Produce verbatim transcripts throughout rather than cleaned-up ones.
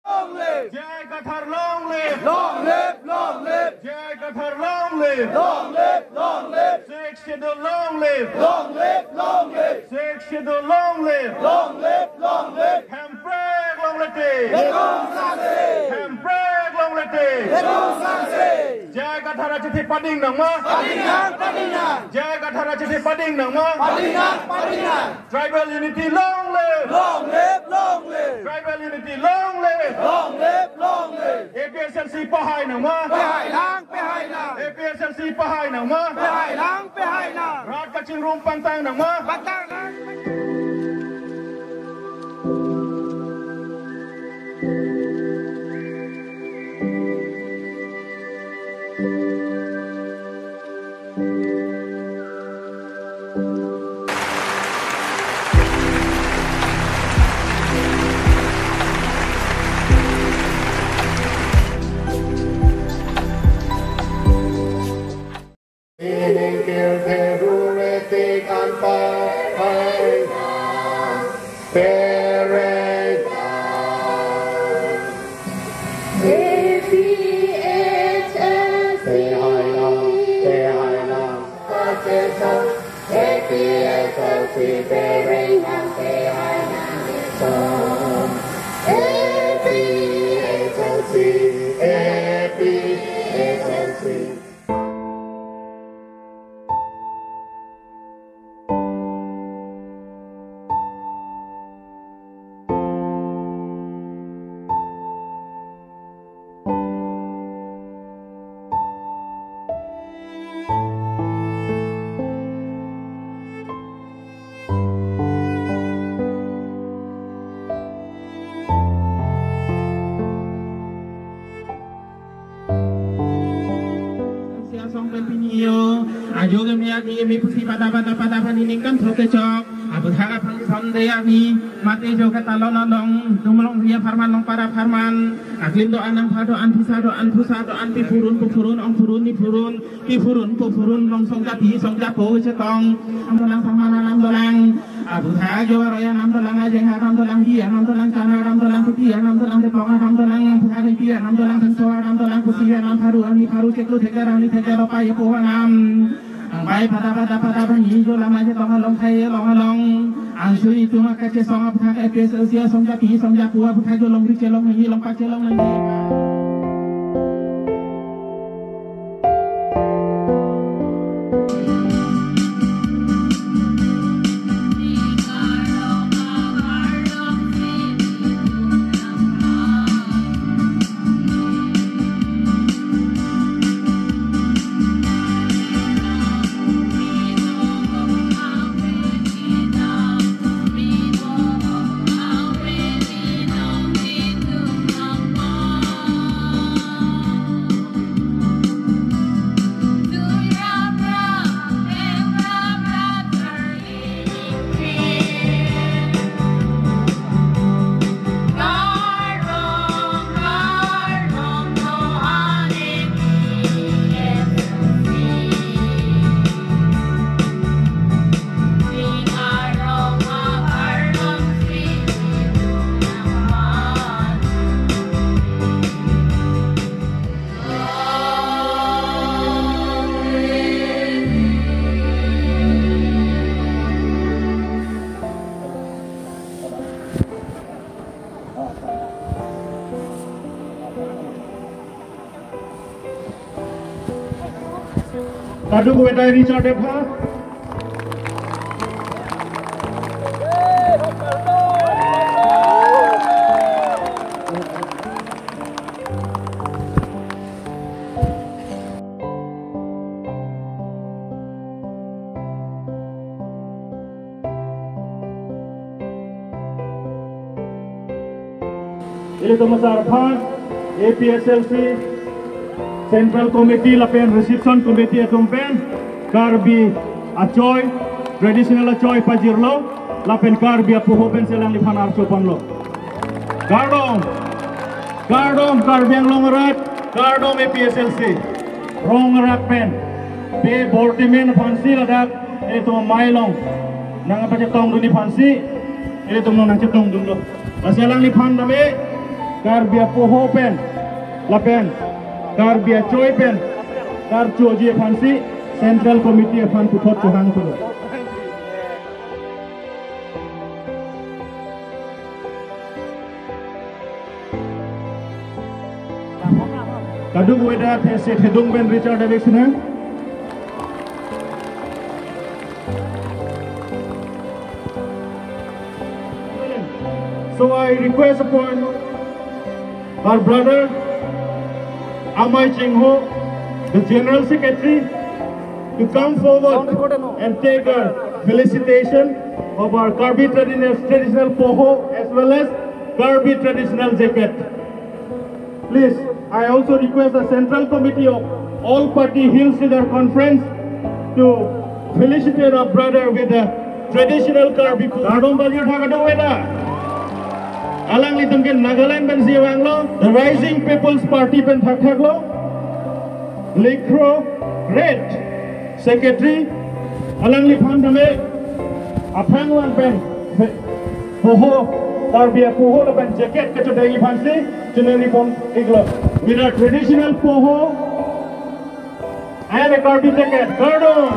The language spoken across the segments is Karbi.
Long live! J I Kathar long live! Long live, long live! J I Kathar long live! Long live, long live! Sixth Schedule long live! Long live, long live! Sixth Schedule long live! Long live, long live! Hemprek longle te! Beton sangse! Hemprek longle te! Beton sangse! J I Kathar achithi pading nangma? Pading nang, pading nang! J I Kathar achithi pading nangma? Pading nang, pading nang! Tribal unity long live! Long live, long live! Tribal unity long live! Long live, long live! A P H L C pahai nangma? Pahai nang, pahai nang! A P H L C pahai nangma? Pahai nang, pahai nang! Rat kachingrum pangtang nangma? Pangtang nang! A P H L C. Pahai nang, pahai nang. A P H L C bearing and pahai nang. A P H L C, A P H L C. Sia song pen pini yo, ajo keme agi keme pusi pada pada pada pani ningkan throte chok. Abu thaga phang son de ami, mate jo kata lo nonong, dumlong ria pharman long para pharman. Aklim do-an, nangpha do-an, phisa do-an, phusa do-an, pi phurun, pu phurun, ong phurun, ni phurun, pi phurun, pu phurun, long song japi, song japo chetong. Ang dolang, pharman alam dolang. Abu thaga jo aroya nam dolang, ajeng haram dolang, dia nam dolang, chana ram dolang, puti nam dolang, tepong nam dolang, abu thaga dia nam dolang, tengso nam dolang, pusi nam pharu, ani pharu, cheklu thekar, ani thekar, lopai po nam. Angpai pada pada pada bani jo lama chetong along, khai along along. Angsui itum akachesong abu thaga A P H L C song japi, song japo abu thaga jo longri chelong nangji, longpa chelong nangji. Kaduk Wedai Richard Debha. Ilitum asar aphan A P H L C Central Committee lapen Reception Committee atum pen Karbi achoi, traditional achoi pajirlo lapen Karbi apoho pensi alangliphan archo ponlo. Kardom, kardom Karbi Anglong arat, kardom A P H L C. Rong arat pen pe bortimen aphansi ladak ilitum amei along nangpachetongdunji aphansi ilitum nangchetongdunlo. Lasi alangliphan tame Karbi apoho pen, lapen Karbi achoi pen karchoji aphansi Central Committee aphan puthot chohang pulo. Kadokave ta the-, se thedung pen Richard David Sinha. So I request upon our brother Amai Chingho, the General Secretary, to come forward and take our felicitation of our Karbi traditional, traditional poho as well as Karbi traditional jacket. Please, I also request the Central Committee of All Party Hills Leader Conference to felicitate our brother with the traditional Karbi. Kardom bajir thak ado weda. Alanglitum ke Nagaland pensi vanglo, the Rising People's Party pen thakthaklo. Likro Red Secretary, alangliphan tame aphrang lang pen poho, Karbi apoho lapen jacket kachodangi aphansi choningri pon-iklo. With our traditional poho and a Karbi jacket. Kardom.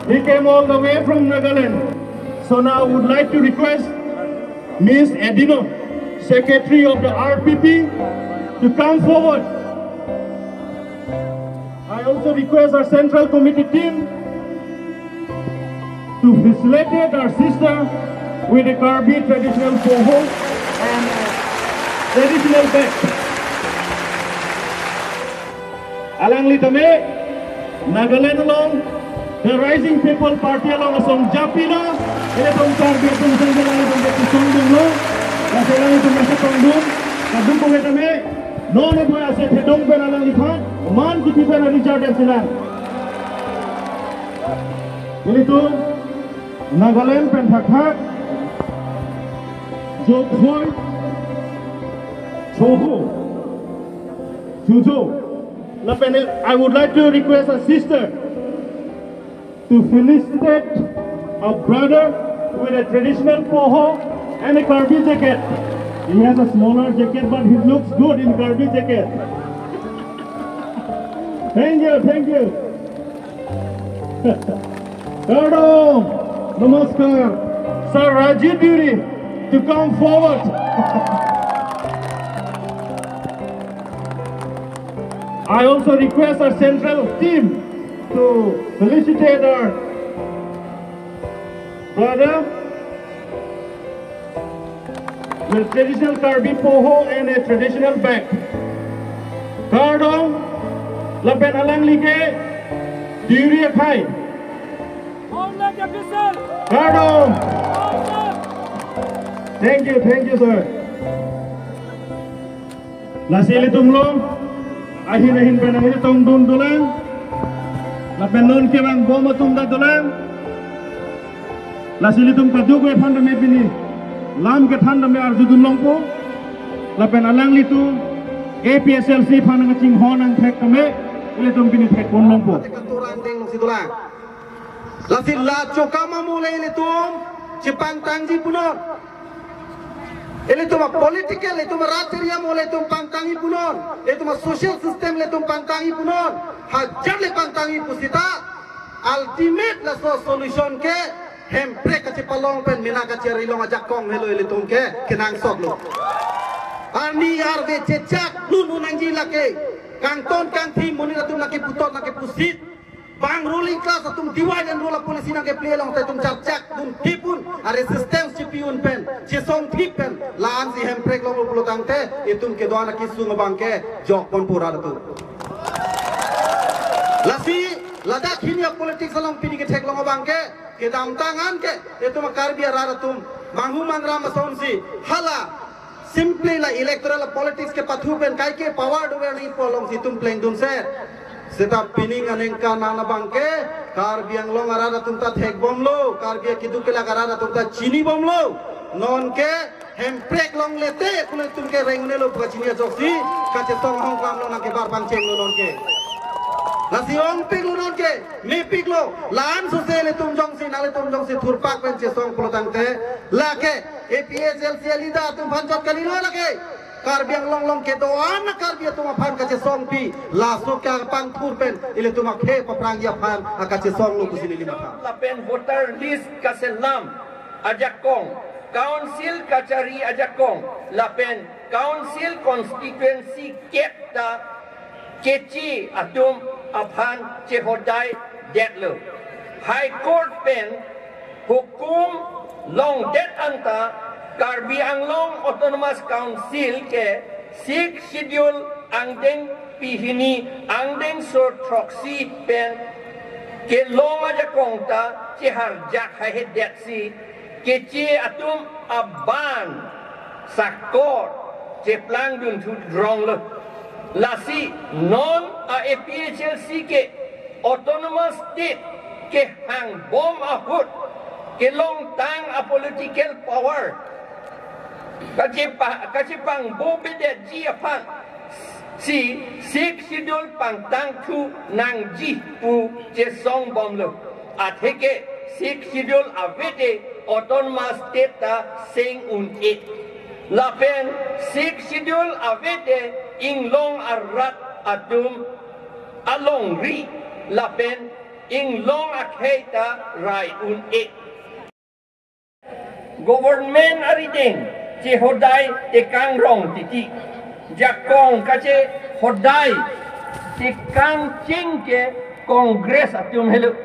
He came all the way from Nagaland. So now I would like to request Miss Edino, Secretary of the R P P, to come forward. I also request our Central Committee team to facilitate our sister with a Karbi traditional poho and traditional bag. Alangli tame Nagaland along, the Rising People Party along asong japi lo, ilitum Karbi atum sendela ilitum ke song dum lo, lasi alanglitum masih tong dum, kadokave tame, non ebo ase thedung pen alangliphan, man kipi pen Richard David Sinha. Ilitum Nagaland pen thakthak, Jokhoi, Choho, Chujo. Lapen I would like to request a sister to felicitate a brother with a traditional poho and a Karbi jacket. He has a smaller jacket, but he looks good in Karbi jacket. Thank you, thank you. Kardom, namaskar. Sir Rajit Deuri to come forward. I also request our central team to felicitate our brother with traditional Karbi poho and a traditional bag. Kardom, lapen alangli ke Deuri akhai. Kardom. Thank you, thank you, sir. Lasi ilitum along ahin ahin pen ahin tong dun dolang. Lapen non kevang bom atum ta dolang. Lasi ilitum kadokave aphan tame pini lam kethan tame arjudun longpo. Lapen alanglitum A P H L C aphan nangchinghon nangthek tame ilitum pini thek pon longpo. Katurang deng longsi dolang. Lasi la chokam amo le ilitum chepangtangji punon. Ilitum a-political, ilitum a-rat area amo le ilitum pangtangji punon. Ilitum a-social system le ilitum pangtangji punon. Hajar le pangtangji pusita, ultimate laso solution ke Hemprek kachepalong pen mena kacherilong ajakong helo ilitum ke kenangsot lo. Arni arve chechak lun un nangji lake. Kangton kangthi monit atum nangkeputot nangkepusit. Bang ruling class atum divide and rule policy nangkeplay along te itum charchak dun thip un, a-resistance chipi un pen, chesong thip pen, la-ansi Hemprek longlo pulo tangte, itum kedo-an akesung abang ke jok ponpo rat atum. Lasi, ladak hini a-politics along pini ketheklong abang ke, kedamtang an ke, itum a-Karbi arat atum, manghu mangram asonsi, hala, simply la electoral politics kepathu pen kaike power dover nangji pu alongsi itum plengdunse. Seta pining aningkan an abang ke Karbi Anglong arat atum ta thekbomlo, Karbi akeduk kelak arat atum ta chinibomlo. Non ke Hemprek longle te kule itum ke reng un-elo pu kachini ajoksi kachesong ahong klam lo nangkebar pangchenglo non ke. Lasi ongpiklo non ke, mepiklo, la-an sose ilitum jongsi, nanglitum jongsi thurpak pen chesong pulo tangte, lake, A P H L C a-leader atum aphan chot kalilo lake. Karbi Anglong along kedo-an a Karbi atum aphan kachesongpi, laso kapangthur pen ilitum akhei aphrangsi aphan akachesong lo pusi neli matha. Lapen voter list kaselam ajakong, council kachari ajakong, lapen council constituency kep ta keche atum aphan chehodai detlo. High Court pen hukum longdet anta Karbi Anglong Autonomous Council ke Sixth Schedule angdeng pihini angdeng sor throksi pen kelong ajakong ta cheharjak haihedetsi keche atum aban sakor cheplangdun thu rong lo. Lasi non a A P H L C ke Autonomous State kehangbom ahut kelongtang a political power kachepa kachepangbo bedetji aphan si Sixth Schedule pangtangthu nangji pu chesongbomlo. Atheke Sixth Schedule avete Autonomous State ta seng un-e. Lapen Sixth Schedule avete inglong arat atum alongri lapen inglong akhei ta rai un-e. Government arideng chehodai tekang rong titi. Jakong kachehodai tekang ching ke Congress atum helo.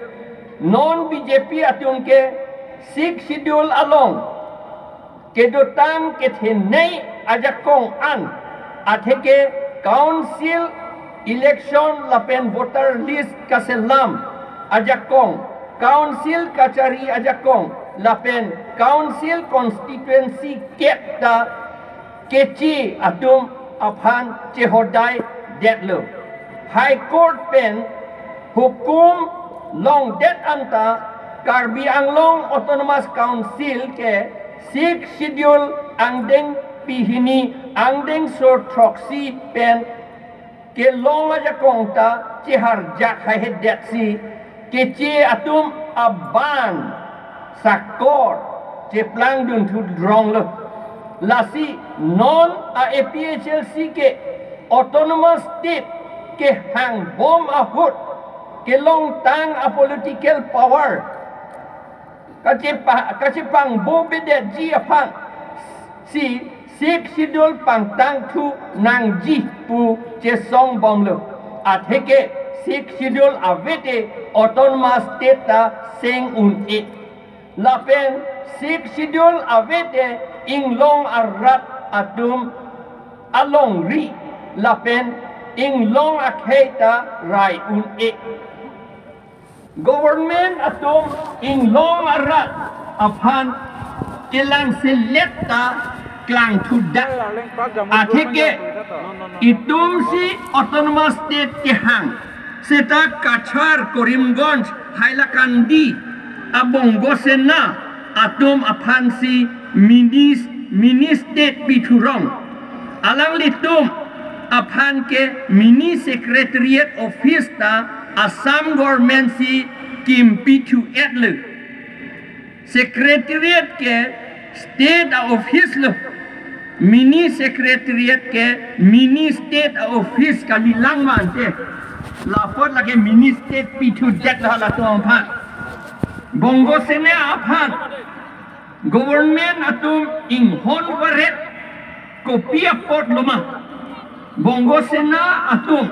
Non B J P atum ke Sixth Schedule along kedotang kethenei ajakong an atheke council election lapen voter list kaselam ajakong, council kachari ajakong, lapen council constituency kep ta keche atum aphan chehodai detlo. High Court pen hukum longdet anta Karbi Anglong Autonomous Council ke Sixth Schedule angdeng pihini angdeng sor throksi pen kelong ajakong ta cheharjak haihedetsi keche atum aban sakor cheplangdun thu rong lo. Lasi non a A P H L C ke Autonomous State kehangbom ahut kelongtang a political power kachepa kachepangbo bedetji aphan si Sixth Schedule pangtangthu nangji pu chesongbomlo. Atheke Sixth Schedule avete Autonomous State ta seng un-e. Lapen Sixth Schedule avete inglong arat atum alongri lapen inglong akhei ta rai un-e. Government atum inglong arat aphan kelangselet ta klangthudak. Atheke itum si Autonomous State kehang seta Cachar, Karimganj, Hailakandi a Bongo Sena atum aphan si mini mini state pithurong. Alanglitum aphan ke mini secretariat office ta Assam government si kimpithu-etlo. Secretariat ke state a office lo. Mini secretariat ke mini state a office kalilang mante. Lapot lake mini state pithudet lo halatum aphan. Bongo Sena aphan government atum inghon varet kopi apot loma? Bongo Sena atum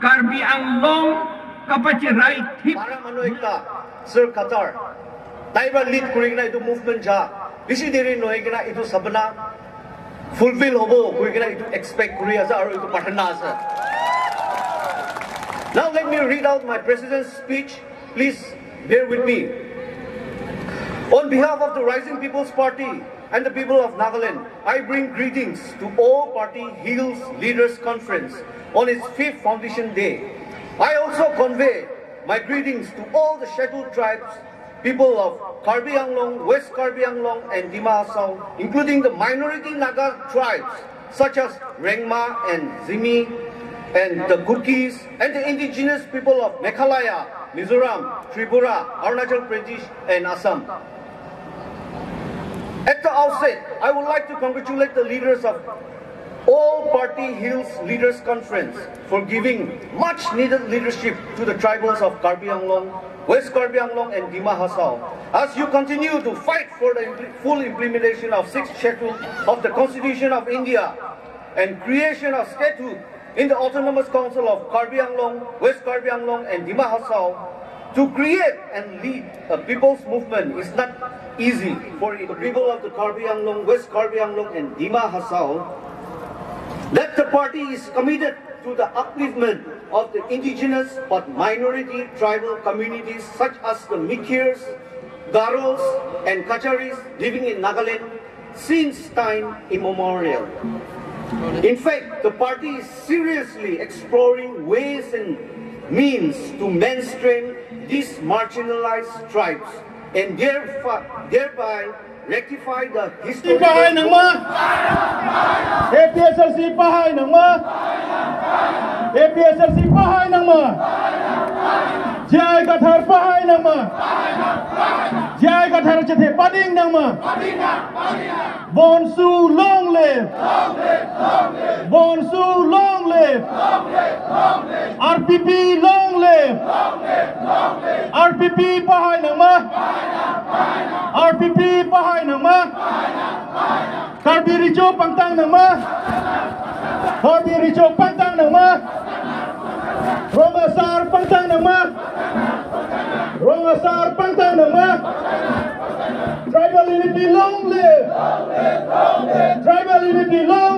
Karbi Anglong kapachirai thip. Para manu ekta, Sir Cachar, tai ba lead kuri kena etu movement ja bisi deri nohoi kena etu sapna fulfill hobo kuri kena etu expect kuri ase aru etu prarthana ase. Now let me read out my president's speech. Please bear with me. On behalf of the Rising People's Party and the people of Nagaland, I bring greetings to all party Hills Leaders Conference on its fifth foundation day. I also convey my greetings to all the scheduled tribes, people of Karbi Anglong, West Karbi Anglong, and Dima Hasao, including the minority Naga tribes such as Rengma and Zeme, and the Kukis, and the indigenous people of Meghalaya, Mizoram, Tripura, Arunachal Pradesh, and Assam. At the outset, I would like to congratulate the leaders of All Party Hills Leaders Conference for giving much needed leadership to the tribals of Karbi Anglong, West Karbi Anglong and Dima Hasao. As you continue to fight for the impl- full implementation of Sixth Schedule of the Constitution of India and creation of statehood in the Autonomous Council of Karbi Anglong, West Karbi Anglong and Dima Hasao, to create and lead a people's movement is not easy for the people of the Karbi Anglong, West Karbi Anglong and Dima Hasao. That the party is committed to the upliftment of the indigenous but minority tribal communities such as the Mikirs, Garos and Kacharis living in Nagaland since time immemorial. In fact, the party is seriously exploring ways and means to mainstream these marginalized tribes and therefore, thereby rectify the history. Pahai nangma? A P H L C pahai nangma? A P H L C pahai nangma? J I Kathar pahai nangma? J I Kathar chethe pading nangma? Bonsu long live! Bonsu long live! R P P long live! R P P pahai nangma? R P P pahai nangma? Karbi Recho pangtang nangma? Karbi Recho pangtang nangma? Rong Asar pangtang nangma? Rong Asar pangtang nangma? Tribal unity long live! Tribal unity long